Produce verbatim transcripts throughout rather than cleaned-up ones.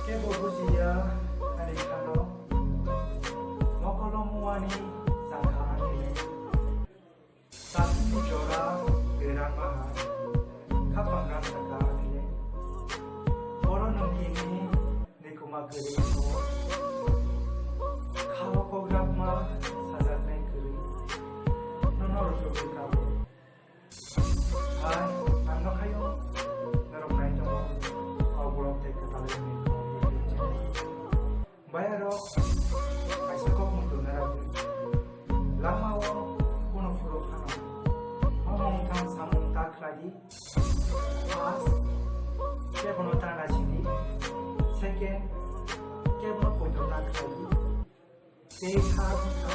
Kebo bujiya ani khano, mokolo muani jangkha ani le. Tatini jora berama ha, khapang gan saka ani le. Oro nung tini nikuma kwrwi kho. Khao kok rakma sajaknai kwrwi. Nono rwchugwi kabo. Hai, ang no khayo, norok nai tongo, kok borok tei kwtal wngni kok YouTube channel. Bayarok, kaisa kok muitu narwgwi. Lama o kuno phuru phano. Omo wngthang samung ta khlai di. First, kebono ta naisidi. Second, kebono poito ta khlai di. Tei kha wngkha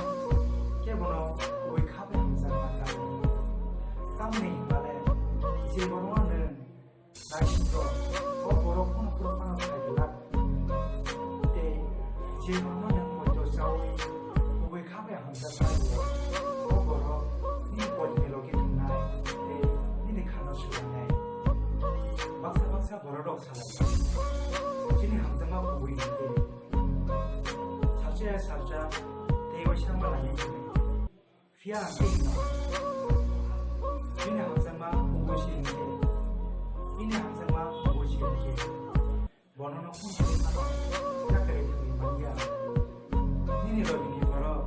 kebono kubui kha bai hamjakma kanwi. Tamni hinmale je borokno nwng naisingo, o borok phano phuru phano khai glak. Tei je borokno nwng poito chaui kubui kha bai hamjakma rwo, o borok nini poitoni logi thwngnai tei nini khano swlainai. Baksa baksa bororok salai, chini hamjakma kubui hinkhe Salsa ya salsa, tei waisa malani hwnwi. Phiya ang tei hino. Bini hamjakma kubui se hinkhe. Bini hamjakma kubui se hinkhe. Bono no kung sung phano, yakari thwi manya. Nini logini borok,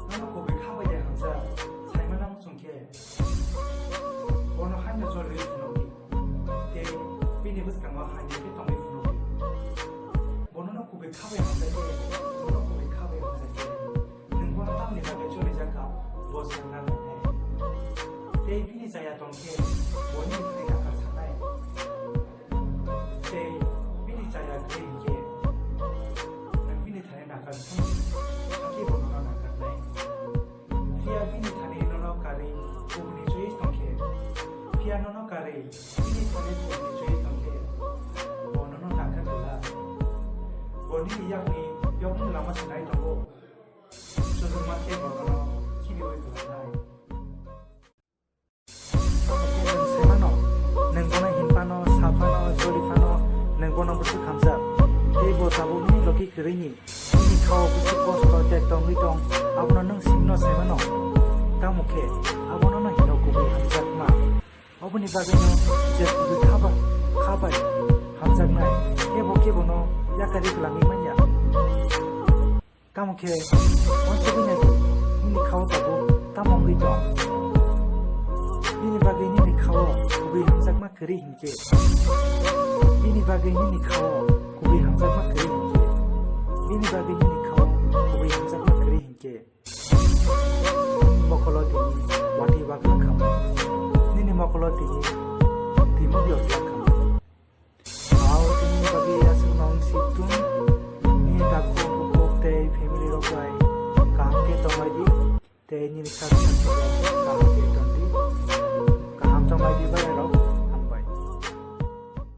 nono kubui kha bai de hamjak, saimano muchung khe. Bono haino jor rwi phunukdi. Tei bini bwskango haino khe tongwi phunukdi. Bono no kubui kha bai hamjak khe, bono kubui kha bai hamjak khe. Nwng bono tamni bagwi cholijak kha, bo swngna nangnai. Tei bini chaya tong khe, bo nini thani nakar sanai. Tei bini chaya kwrwi hinkhe, nwng bini thani nakar sani, hakhe bo nono nakarnai. Phiya bini thani nono karwi kubuni choice tongkhe, phiya nono karwi bini thani kubuni choice tongkhe, bo nono nakar glak. Bo nini yakni yokni lama se nai tongo, chujurma khe bo nono khibiui glaknai. Nwng saimano, nwng bono hinphano, saphano, joliphano, nwng bono bwswk hamjak. Tei bo tabukni logi kwrwini, nini khao bwswk kosto tei tongwi tong, abono nwng simno saimano. Tamo khe, abono no hino kubui hamjakma. Oboni bagwino je kubui kha bai, kha bai hamjaknai, kebo kebono yakarwi kwlangwi manya. Tamo khe, uansugwi nai di, nini khao tabuk tamo wngwi tong? Bini bagwi nini khao kubui hamjakma kwrwi hinkhe, bini bagwi nini khao kubui hamjakma kwrwi hinkhe, bini bagwi nini khao kubui hamjakma kwrwi hinkhe, nini mokolo tini watwi wagla khamu, nini mokolo tini timo yotla khamu. Ao tini bagwi aswk nong si tun, nini takhuk bukhuk tei family rok bai kaham khe tongbai di, tei nini sak sak rok kaham khe tong di. Kaham tongbai di ba